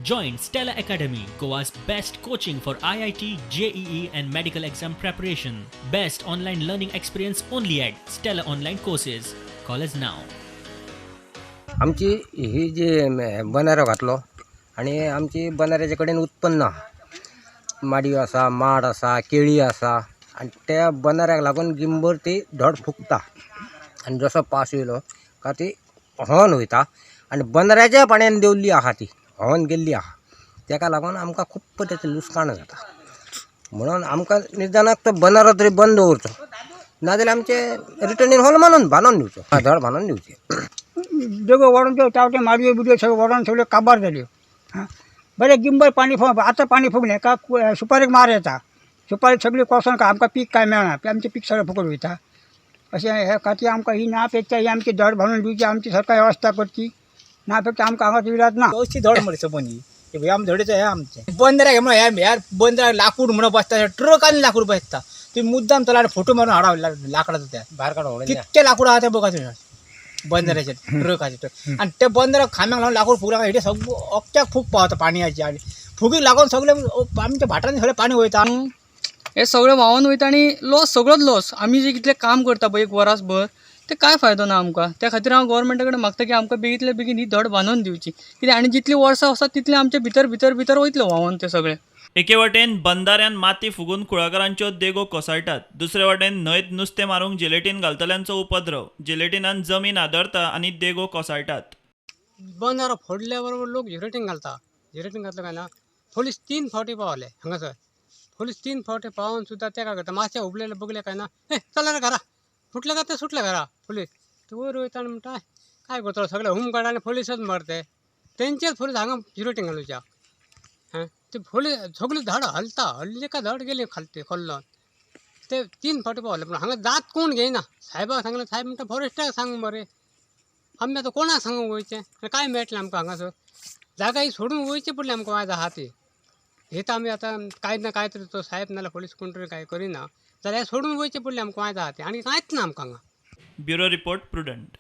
Join Stella Academy, Goa's best coaching for IIT, JEE, and medical exam preparation. Best online learning experience only at Stella Online Courses. Call us now. आमची ही जी बंदारो घातलो आनी आमची बंदाऱ्याचे कडेन उत्पन्न आहा, माडयो आसा, माड आसा, केळी आसा आनी त्या बंदाऱ्याक लागून गिंबर ती धड फुगता आनी जसो पावस येयलो काय ती व्होंवन वयता आनी बंदाऱ्याच्या पाणयान देंवल्ली आहा, ती व्होंवन गेल्ली आहा. तेका लागून आमकां खूब तेचें लुकसाण जाता. म्हणून आमकां निदानाक तो बंदारो तरी बंद दवरचो, नाजाल्यार आमचें रिटर्निंग हॉल बांदून बांदून दिवचो, धड बांदून दिवचें. देगो वाडून त्यो तावटे माडयो बिडयो सगळ्यो वाडोन सगळ्यो काबार जाल्यो. आं बरें, गिंबर पाणी आतां पाणी फुगलें काय सुपारीक मार येता, सुपारी सगळी कोसोन आमकां पीक काय मेळना, आमचें पीक सगळें फुकट वयता. अशें हे खातीर आमकां ही ना पेक्षा ही आमची धड बांदून दिवची, आमची सरकार वेवस्था करची ना पेक्षा आमकां हांगा इलाज ना. अशी धड मरे सबंद ही आम धडेचो हे आमचें बंदराक म्हणून ह्या ह्या बंदराक लाकूड म्हणून बसता, ट्रकान लाकूड बसता. तुमी मुद्दाम चला फोटो मारून हाडा लाकडाचो त्या भायर काडून कितके लाकूड आहा तें बघा तुमी बंदराचेर ट्रकाचे. आनी ते बंदराक खांब्याक लागून लाकूड फुगला, हेजे सगळो अख्ख्याक फूग पावता पाणयाची आनी फुगीक लागून सगळें आमच्या भाटांनी सगळें पाणी वयता. हे सगळें व्हांवन वयता आनी लॉस, सगळोच लॉस. आमी जे कितलें काम करता पळय एक वरासभर, तें कांय फायदो ना आमकां. त्या खातीर हांव गोवोरमेंटा कडेन मागता की आमकां बेगींतल्या बेगीन ही धड बांदून दिवची, कित्याक आनी जितलीं वर्सां वता तितलें आमच्या भितर भितर भितर वयतलें व्हांवन तें सगळें. एके वटेन बंदाऱ्यान माती फुगून कुळागरांच्यो देगो कोसळटात, दुसरे वटेन न्हंयत नुस्तें मारूंक जिलेटीन घालतल्यांचो उपद्रव. जिलेटिनान जमीन आदरता आनी देगो कोसळटात. बंदारो फोडल्या बरोबर लोक झिरेटींग घालता, झिरेटींग घातलं काय ना पोलीस 3 फावटी पावले हांगासर. पोलीस 3 फावटी पावून सुद्दां ते काय करता, मातशें हुबलेले बगले काय ना, हे चला रे घरा, फुटले काय ते सुटले घरा. पोलीस ते वयर वयता आनी म्हणटा काय करतलो, सगळे होमगार्ड आनी पोलिसच मरते, तेंचेच पोलीस हांगा झिरेटींग घालुच्या. हां ते पोलीस सगळी धड हलता, हल्ली काय धड गेली खालती खोल्लोन. ते 3 फावटी पावले पूण हांगा दांत कोण घेयना. साहेबाक सांगलें, साहेब म्हणटा फॉरेस्टाक सांग मरे. आमी आतां कोणाक सांगूंक वयचें आनी काय मेळटलें आमकां हांगासर? जागा ही सोडून वयचें पडलें आमकां आयज आहा ती. हे तर आमी आतां कांय ना कांय तरी तो साहेब नाल्यार पोलीस कोण तरी कांय करिना जाल्यार सोडून वयचें पडलें आमकां आयज आहा तें, आनी कांयच ना आमकां हांगा. Bureau report, Prudent.